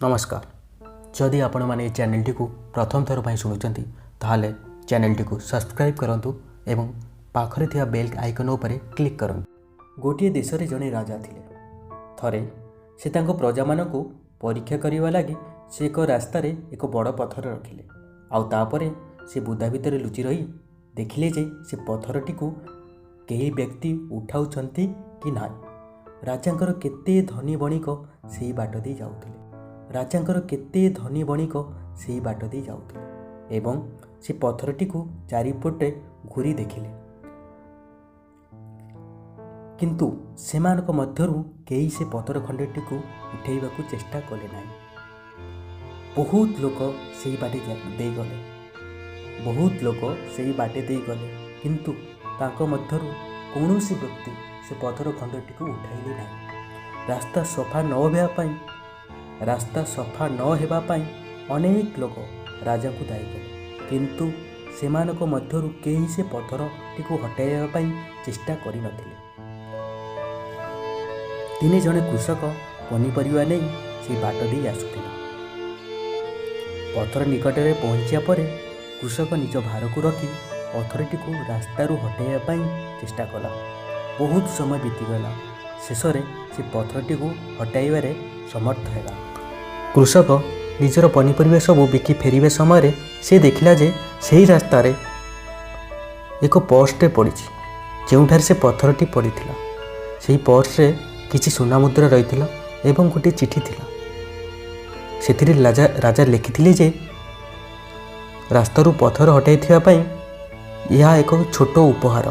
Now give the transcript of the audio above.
ନମସ୍କାର। ଯଦି ଆପଣମାନେ ଏ ଚ୍ୟାନେଲଟିକୁ ପ୍ରଥମ ଥର ପାଇଁ ଶୁଣୁଛନ୍ତି, ତାହେଲେ ଚ୍ୟାନେଲଟିକୁ ସବସ୍କ୍ରାଇବ୍ କରନ୍ତୁ ଏବଂ ପାଖରେ ଥିବା ବେଲ୍ ଆଇକନ୍ ଉପରେ କ୍ଲିକ୍ କରନ୍ତୁ। ଗୋଟିଏ ଦେଶରେ ଜଣେ ରାଜା ଥିଲେ। ଥରେ ସେ ତାଙ୍କ ପ୍ରଜାମାନଙ୍କୁ ପରୀକ୍ଷା କରିବା ଲାଗି ସେ ଏକ ରାସ୍ତାରେ ଏକ ବଡ଼ ପଥର ରଖିଲେ। ଆଉ ତାପରେ ସେ ବୁଦା ଭିତରେ ଲୁଚି ରହି ଦେଖିଲେ ଯେ ସେ ପଥରଟିକୁ କେହି ବ୍ୟକ୍ତି ଉଠାଉଛନ୍ତି କି ନାହିଁ। ରାଜାଙ୍କର କେତେ ଧନୀ ବଣିକ ସେଇ ବାଟ ଦେଇ ଯାଉଥିଲେ। ରାଜାଙ୍କର କେତେ ଧନୀ ବଣିକ ସେଇ ବାଟ ଦେଇ ଯାଉଥିଲେ ଏବଂ ସେ ପଥରଟିକୁ ଚାରିପଟେ ଘୂରି ଦେଖିଲେ, କିନ୍ତୁ ସେମାନଙ୍କ ମଧ୍ୟରୁ କେହି ସେ ପଥର ଖଣ୍ଡଟିକୁ ଉଠାଇବାକୁ ଚେଷ୍ଟା କଲେ ନାହିଁ। ବହୁତ ଲୋକ ସେଇ ବାଟେ ଦେଇଗଲେ। ବହୁତ ଲୋକ ସେଇ ବାଟେ ଦେଇଗଲେ, କିନ୍ତୁ ତାଙ୍କ ମଧ୍ୟରୁ କୌଣସି ବ୍ୟକ୍ତି ସେ ପଥର ଖଣ୍ଡଟିକୁ ଉଠାଇଲେ ନାହିଁ। ରାସ୍ତା ସଫା ନ ହେବା ପାଇଁ ରାସ୍ତା ସଫା ନ ହେବା ପାଇଁ ଅନେକ ଲୋକ ରାଜାଙ୍କୁ ଦାୟୀ କଲେ, କିନ୍ତୁ ସେମାନଙ୍କ ମଧ୍ୟରୁ କେହି ସେ ପଥରଟିକୁ ହଟାଇବା ପାଇଁ ଚେଷ୍ଟା କରିନଥିଲେ। ଦିନେ ଜଣେ କୃଷକ ପନିପରିବା ନେଇ ସେଇ ବାଟ ଦେଇ ଆସୁଥିଲା। ପଥର ନିକଟରେ ପହଞ୍ଚିବା ପରେ କୃଷକ ନିଜ ଭାରକୁ ରଖି ପଥରଟିକୁ ରାସ୍ତାରୁ ହଟାଇବା ପାଇଁ ଚେଷ୍ଟା କଲା। ବହୁତ ସମୟ ବିତିଗଲା। ଶେଷରେ ସେ ପଥରଟିକୁ ହଟାଇବାରେ ସମର୍ଥ ହେଲା। କୃଷକ ନିଜର ପନିପରିବା ସବୁ ବିକି ଫେରିବା ସମୟରେ ସେ ଦେଖିଲା ଯେ ସେହି ରାସ୍ତାରେ ଏକ ପର୍ସଟେ ପଡ଼ିଛି, ଯେଉଁଠାରେ ସେ ପଥରଟି ପଡ଼ିଥିଲା। ସେହି ପର୍ସରେ କିଛି ସୁନା ମୁଦ୍ରା ରହିଥିଲା ଏବଂ ଗୋଟିଏ ଚିଠି ଥିଲା। ସେଥିରେ ରାଜା ଲେଖିଥିଲେ ଯେ ରାସ୍ତାରୁ ପଥର ହଟାଇଥିବା ପାଇଁ ଏହା ଏକ ଛୋଟ ଉପହାର।